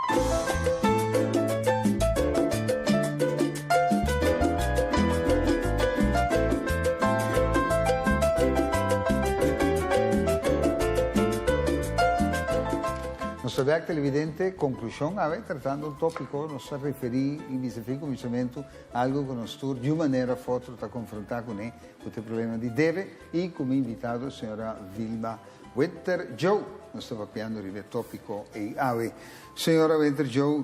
Nos ta bek televidente, conclusion awe tratando un topico nos ta referi y bisa fin cuminsamentu algo cu nos tur di un manera of otro ta confronta cune cu ta e problema di debe y cu mi invitado señora Vilma Winter Joe. Nos ta papiando riba e topico ey awe. Señora Winter Joe,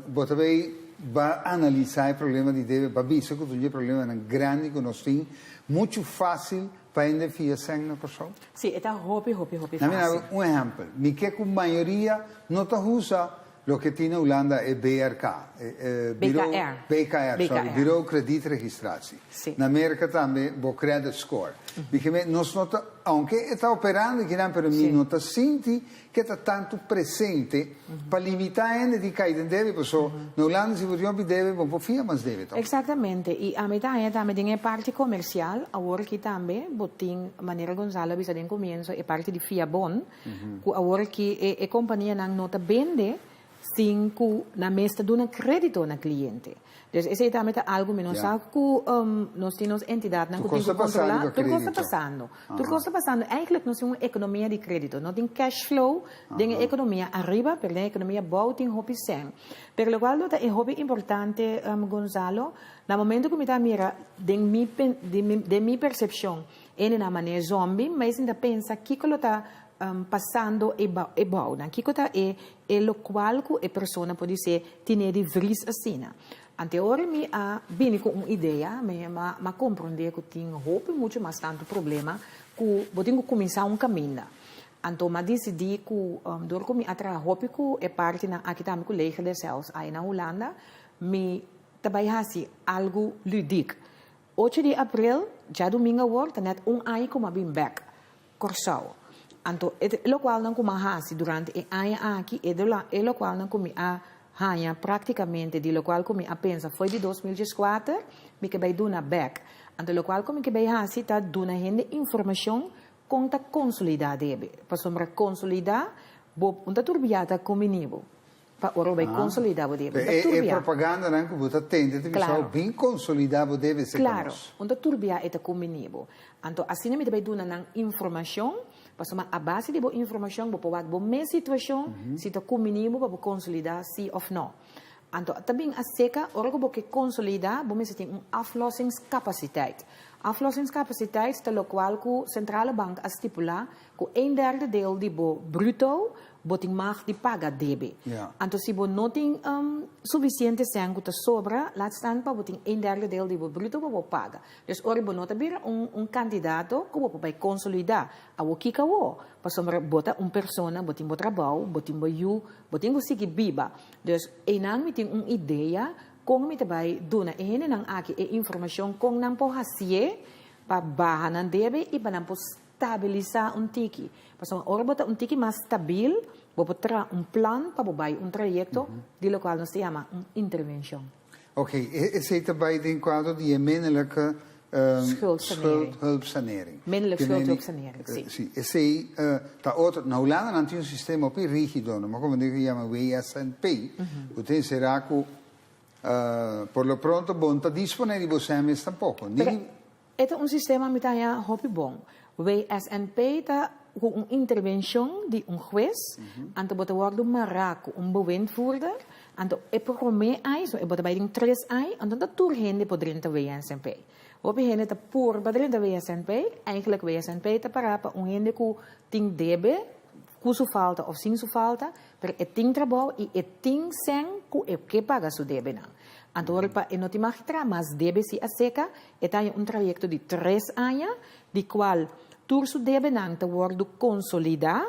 bo ta bay ba analisa e problema di debe, ba bisa cu ta un di e problemanan grandi cu nos tin, mucho facil pa hende fia sèn na Kòrsou? Sí, e ta hopi, hopi, hopi Na mi fácil. daba un ehèmpel. Mi ke ku mayoria no ta usa loke tin na Hulanda e BRK, e Biro, BKR. BKR, sorry, BKR. Biro Kredietregistratie. Sí. Na Merka tambe bo credit score. Mi ke men nos no ta, aunke e ta operando kinan, pero mi Sí. no ta sinti ke ta tantu presente pa limitá hende di kai den debe, paso na Hulanda si bo tin hopi debe bo por fia mas debe tok. Exactamente, y ami ta haña tambe den e parti comercial, awor aki tambe bo tin, manera Gonzalo a bisa den comienzo, e parti di fia bon, cu awor aki e e companianan no ta bende sin cu nan mes ta duna credito na cliente. Dus esey tambe ta algo mi no sa cu nos tin nos entidadnan cu tin cu controla. Tur cos ta pasando. Tur cos ta pasando. Eigenlijk nos tin un economia di credito. No tin cash flow den e economia ariba, pero den e economia abou tin hopi cen. Pero locual lo ta e hopi importante, Gonzalo, na momento cu mi ta mira den mi den mi percepcion ene na manera zombi, mi a sinta pensa kico lo ta pasando e bounan, kico ta e e locual cu e persona podise tine di vries asina. Anteora mi a bini cu un idea, mi a comprende cu tin hopi mucho mas tanto problema cu bo tin cu cuminsa un caminda. Anto mi a dicidi cu door cu mi a traha hopi cu e partinan aki tambe cu Leger des Heils ahi na Hulanda, mi ta bay haci algo ludiek. Ocho di april, djadumingo awor, ta net un aña cu mi a bin bek. Kòrsou. Anto e lokualnan ku mi a hasi durante e aña aki, e e lokualnan ku mi a haña praktikamente di lokual ku mi a pensa foi di 2014, mi ke bai duna bèk. Anto lokual ku mi ke bai hasi ta duna hende informashon kon ta konsolidá debe. Pasobra konsolidá bo un ta tur biaha ta kuminí bo. Pa ora bo bai consolida bo debe. E e propagandanan ku bo ta tende ta bisa bo bin consolida bo debe serka Claro, nos. un ta turbia e ta kumbini bo. Anto asina mi ta bai duna nan informashon, pasobra a base di bo informashon bo por wak bo mes situashon si ta kumbini bo pa bo consolida si of no. Anto ta bin aserka ora ku bo ke consolida bo mester tin un aflossingscapaciteit. Aflossingscapaciteit ta lokual ku Centrale Bank a stipula Ku een derde deel di bo bruto bo tin mag di paga debe. Anto si bo no tin sufisiente sèn ku ta sobra, laat staan pa bo tin een derde deel di bo bruto pa bo paga. Dus ora bo no ta bira un un kandidato ku bo por bai konsolidá. Awor kiko awor? Pasobra bo ta un persona, bo tin bo trabou, bo tin bo yu, bo tin ku sigui biba. Dus einan mi tin un idea kon mi ta bai duna e hendenan aki e informashon kon nan por hasié pa baha nan debe i pa nan por Stabilisá un tiki. Pasobra ora bo ta un tiki mas stabil, bo por traha un plan pa bo bai un trayekto di lokual nos ta yama un intervenshon. Ok, esei ta bai den kuadro di e minnelijke Schuldsanering. schuldhulpsanering. Minnelijk schuldhulpsanering, si. Si, esei ta otro. Na Hulanda nan tin un sistema hopi rígido, no me acuerdo ku yama WSNP, ku ta enserá ku por lo pronto bo no ta disponé di bo sèmes tampoko, ni. E ta un sistema mi ta haña hopi bon. WSNP ta ku un intervenshon di un hues, anto bo ta wòrdu mará ku un bewindvoerder, anto e promé ai, so e bo ta bai den tres ai, anto no ta tur hende por drenta WSNP. Hopi hende ta purba drenta WSNP, eigenlijk WSNP ta pará pa un hende ku tin debe, ku su falta òf sin su falta, pero e tin trabou i e tin sèn ku e ke paga su debenan. Anto ora pa e no tin mag traha mas debe si a seka, E ta haña un trayekto di tres aña, di kual tur su debenan ta wòrdu konsolidá,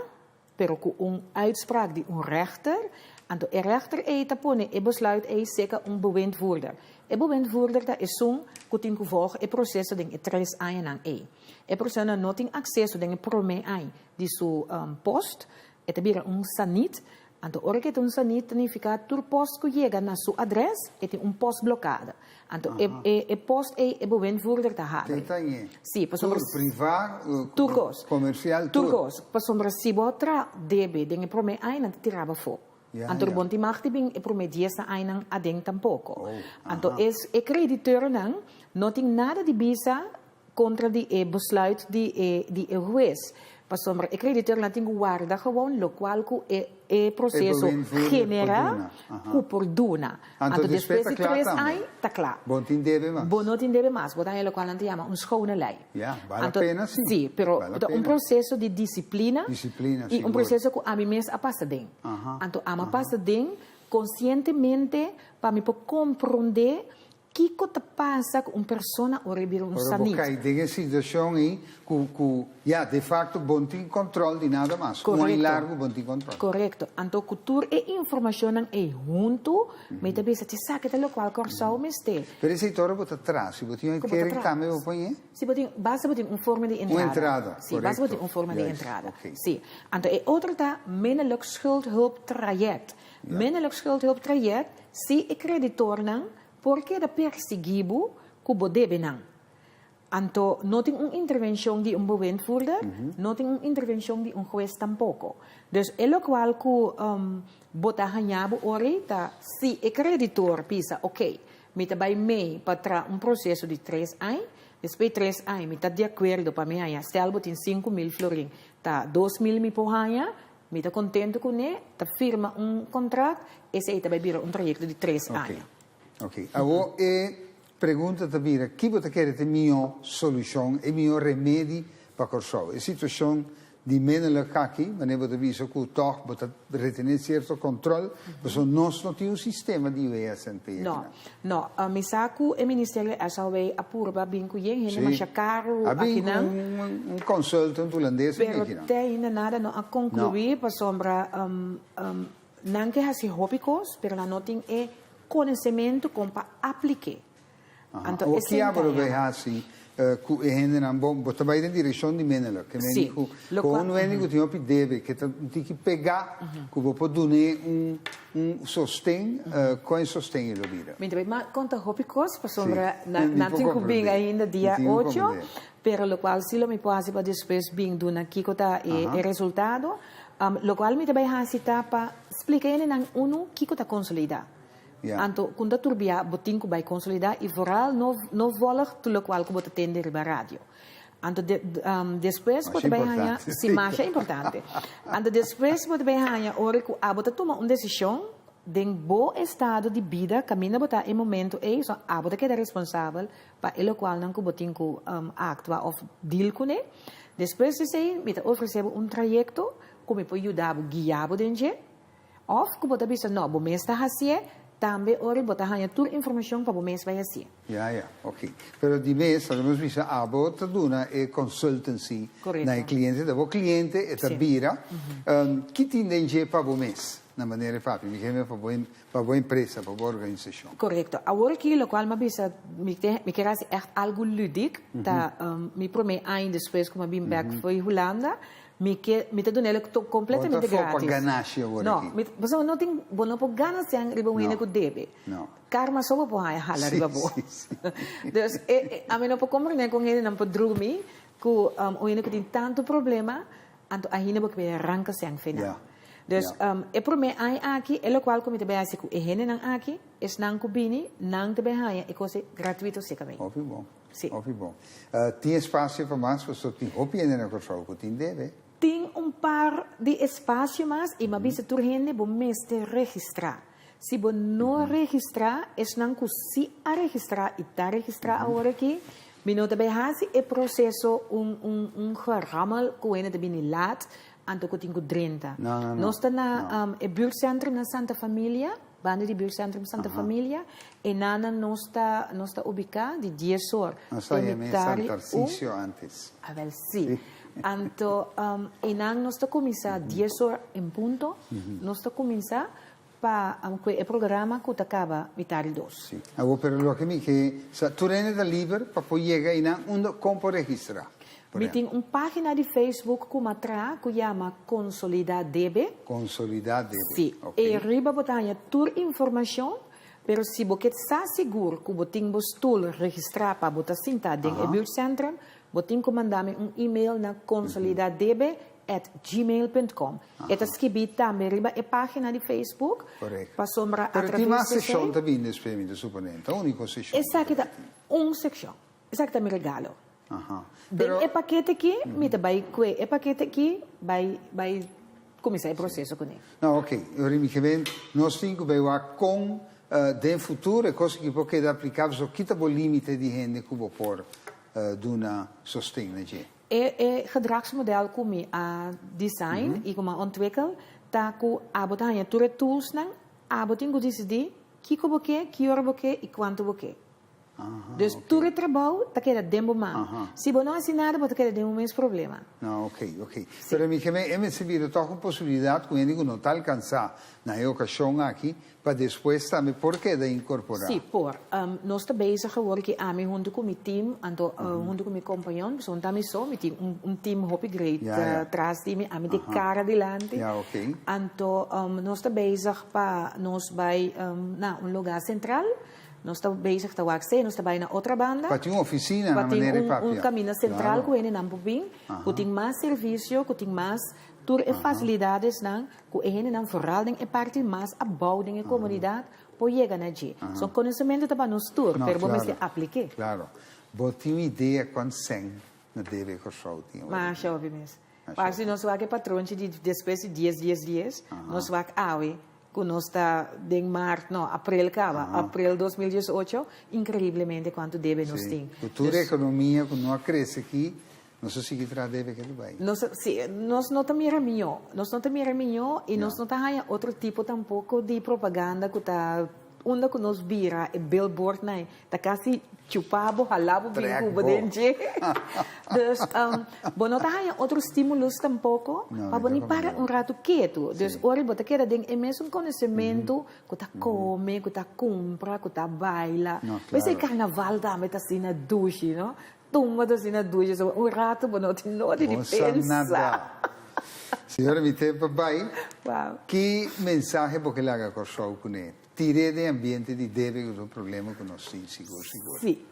pero ku un uitspraak di un rèchter. Anto e rèchter ei ta pone e besluit ei seka un bewindvoerder. E bewindvoerder ta esun ku tin ku volg e proseso den e tres añanan ei. E persona no tin akseso den e promé añ di su post, e ta bira un sanit. Anto ora ku e ta un sanit ta nifiká tur post ku yega na su adrès e tin un postblokada. Anto e e e post ei e bewindvoerder ta habri. Te ta ñe. Sí, pasobra. Tur privá, Tur kos. komersial, tur. Tur kos. Pasobra si bo a traha debe den e promé aña nan ta tiraba afó. Anto bo no tin mag di bin e promé dies añanan aden tampoko. Anto es e kreditornan no tin nada di bisa kontra di e besluit di e di e hues. Pasobra e kreditornan tin ku warda gewoon lokual ku e e proseso generá ku por duna. Anto despues di tres aña ta kla. Bo no tin debe mas. Bo no tin debe mas. Bo ta haña lokual nan ta yama un schone lei. Ya, bal la pena si. Sí, pero ta un proseso di disiplina. Disiplina, sigur. I un proseso ku ami mes a pasa den. Anto ami a pasa den konsientemente pa mi por komprondé kiko ta pasa ku un persona ora e bira un sanit. Ora bo kai den e situashon ei ku ku ya, de fakto bo no tin kòntròl di nada mas. Un aña largu bo no tin kòntròl. Korekto. Anto ku tur e informashonnan ei huntu mi ta bisa, Esaki ta lokual Kòrsou mester. Pero esei ta ora bo ta tras, si bo tin un kering tambe bo pon e? Si bo tin, basta bo tin un forma di entrada. Un entrada, Si, basta bo tin un forma di entrada. Si. Anto e otro ta minnelijk schuldhulptraject. Minnelijk schuldhulptraject, si e kreditornan por keda persiguí bo ku bo debe nan. Anto no tin un intervencion di un bewindvoerder, no tin un intervencion di un hues tampoco. Dus e locual cu bo ta haña bo ori ta si e creditor bisa ok, mi ta bay mee pa tra un proceso di tres añ, despues di tres añ mi ta di acuerdo pa mi haña, stel bo tin 5000 florin, ta 2000 mi por haña, mi ta contento cune, ta firma un contract, esey ta bay bira un trayecto di tres aña. Ok, awo e pregunta ta bira, ki bo ta kere ta e mihó solushon, e mihó remedi pa Kòrsou? E situashon di Meneluk aki, manera bo ta bisa ku tòg bo ta retené sierto kòntròl, pasobra nos no tin un sistema di WSNP aki No, no. Mi sa ku e ministerio SAW a purba bin ku yen hende masha karu A bin ku akinan. un consultant hulandes a bin Pero akinan. te ainda nada no a konkluí pasobra Nan ke hasi hopi kos, pero nan no tin e konosementu kon pa aplik'é. Anto Awor esei ki ta abo lo bai yama. hasi ku e hendenan? Bon, bo ta bai den direkshon di Meneluk. Ke Sí, meni ku lo ku kua. un hende ku tin hopi debe, ke ta un tiki pegá, ku bo por dun'é un un sosten, kon e sosten ei lo bira? Mi ta bai ma konta hopi kos Sí, pasobra mi nan por tin ku bin komprendé. ainda Mi dia tin ku ocho, komprendé. pero lokual sí lo mi por hasi pa despues bin duna kiko ta e e resultado. Lokual mi ta bai hasi ta pa splika hendenan unu kiko ta konsolidá. Anto ku ta tur bia bo tin ku bai konsolidá i vooral no no vòlg tur lokual ku bo ta tende riba radio. Anto despues bo ta bai haña, si masha importante. Anto despues bo ta bai haña ora ku abo ta tuma un desishon den bo estado di bida kaminda bo ta e momento ei, so abo ta keda responsabel pa e lokualnan ku bo tin ku aktua òf deal kuné. Despues di esei mi ta ofresé bo un trayekto ku mi por yuda bo guia bo den dje. Òf ku bo ta bisa no, bo mes ta hasié, tambe ora bo ta haña tur informashon pa bo mes bai hasié. Ya, ya, ok. Pero di mes, laga nos bisa abo ta duna e consultancy na e cliente, ta bo cliente e ta bira. Ki tin den dje pa bo mes? Na manera e papia, mi kere pa bo Pa bo empresa, pa bo organisashon. Korekto. Awor aki lokual mi a bisa mi te mi kier hasi ègt algu ludik ta mi promé aña despues ku mi a bin bèk for di Hulanda mi ke mi ta duna el kompletamente Bo ta for pa gratis. ganashi awor No, aki. mi pasobra no tin bo no por gana sèn riba un hende ku debe. No. Karma so bo por haña hala riba bo. Sí, sí, sí. Dus e e ami no por komprendé kon hendenan por drumi ku un hende ku tin tantu problema. Anto ainda bo ke ranka sèn final. Dus e promé aña aki e lokual ku mi ta bai hasi ku e hendenan aki, esnan ku bini, nan ta bai haña e kos ei gratuito seka mi. Hopi bon. Si. Hopi bon. Tin espasio pa mas? Pasobra tin hopi hende na Kòrsou ku tin debe. Tin un par di espasio mas i mi a bisa tur hende bo mester registrá. Si bo no registrá, esnan ku si a registrá i ta registrá awor aki, mi no ta bai hasi e proseso un un un gerammel ku hende ta bini laat anto ku tin ku drenta. Nos ta na e buurtcentrum na Santa Familia, banda di buurtcentrum Santa Familia, e nanan nos ta nos ta ubiká di dies or Nos ta te yam'é mitad San di un. Tarcisio antes. Awel si. Anto einan nos ta kuminsá dies or en punto, nos ta kuminsá pa ku e programa ku ta kaba mitar di dos. Sí. Awor pero loke mi ke sa, tur hende ta liber pa por yega einan unda kon por registrá? Por Mi tin un página di Facebook ku m'a traha ku yama Konsolidá Debe. Konsolidá Debe. Sí. Ok. E riba bo ta haña tur informashon, pero si bo ke sa sigur ku bo tin bo stul registrá pa bo ta sinta den e buurtcentrum, Bo tin ku manda mi un email na consolidadebe@gmail.com. E ta skibí tambe riba e página di Facebook. Pasobra Pero tin atraves mas di seshon esei. ta bini despues, mi ta suponé. Ta úniko seshon ku Esaki ta ta bai tin. un sekshon. Esaki ta mi regalo. Aha. Den Pero e pakete aki mi ta bai kue e pakete aki bai bai kuminsá e proseso kuné. No, ok. Ora mi ke ben, nos tin ku bai wak kon den futuro e kos aki por keda apliká, pasobra kita bo límite di hende ku bo por duna sosten na dje. E e gedragsmodel ku mi a design i ku mi a ontwikkel ta ku abo ta haña tur e toolsnan, abo tin ku disidí kiko bo ke, ki ora bo ke i kuantu bo ke. Dus tur e trabou ta keda den bo man. Si bo no hasi nada bo ta keda den bo mes problema. No, ok, ok. Pero mi ke men e mester bira tòg un posibilidat ku hende ku no ta alkansá na e okashon aki pa despues tambe por keda inkorporá. Sí, por. Nos ta bezig awor ki ami huntu ku mi team, anto huntu ku mi kompañon, pasobra no ta mi so, mi tin un team hopi great tras di mi, ami ta e kara dilanti. Anto nos ta bezig pa nos bai na un lugá sentral. Nos ta bezig ta wak se, nos ta bai na otra banda. Pa tin un oficina na Pa tin manera e un, un papia. camina central Claro. cu hendenan por bin, cu tin mas servicio, cu tin mas tur e facilidadesnan cu e hendenan vooral den e parti mas abou den e comunidad por yega na dje. So conocemento ta pa nos tur, No, pero bo claro. mester apliké. Claro. Bo tin un idea cuan cen na debe Corsou tin awor? Masha hopi mes. Masha Parce hopi. nos wak e patronchi di despues di dies, dies, dies, nos wak awe. Ku nos ta den maart, no, aprel kaba, aprel 2018, increiblemente kuantu debe nos tin. Ku tur e ekonomia ku no a krese aki, nos a sigui traha debe ke bai. Nos, si, nos no ta mira mihó, nos no ta mira mihó i nos no ta haña otro tipo tampoko di propaganda ku ta unda ku nos bira e billboardnan Ta casi chupa bo, hala bo bin cu bo den dje. Dus bo no ta haña otro stimulus tampoco pa bo ni para un rato ketu. Dus ora bo ta keda den e mesun conocemento cu ta come, cu ta cumpra, cu ta baila. P'esei carnaval tambe ta asina dushi, no? Tumba ta asina dushi, so un rato bo no tin nodi di pensa. Señora mi tempo a bai. Ki mensahe bo ke laga Corsou cune? Tir'é den ambiente di debe ku ta un problema ku nos tin sigur sigur. Sí.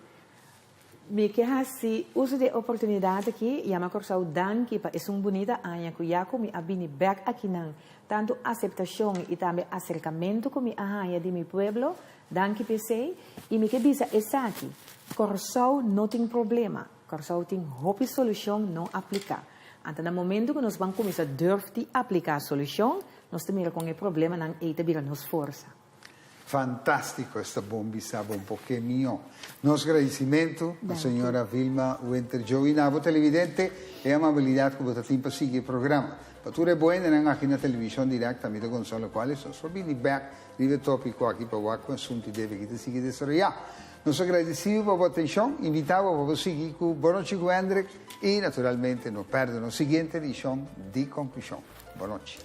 Mi ke hasi uso di e oportunidat aki yama Kòrsou danki pa esun bunita aña ku ya ku mi a bini bèk akinan. Tantu aseptashon i tambe aserkamentu ku mi a haña di mi pueblo, danki p'esei. I mi ke bisa esaki, Kòrsou no tin problema, Kòrsou tin hopi solushon no apliká. Anto na momentu ku nos ban kuminsá durf di apliká solushon, Nos ta mira con e problemanan ey ta bira nos forsa. Fantástico esta bon bisa bon poke mio. Nos gradicimento na señora Vilma Winter Joey na abo televidente e amabilidad cu bo ta tin pa sigui e programa. Pa tur e buendenan aki na television direct ami ta Gonzalo Cuales nos por bini bek riba e topico aki pa wak cu asunto y debe ki ta sigui desaroya. Nos ta gradicido pa bo atencion, invita bo pa bo sigui cu Bonochi cu Hendrik y naturalmente no perde nos siguiente edicion di Conclusion. Bonochi.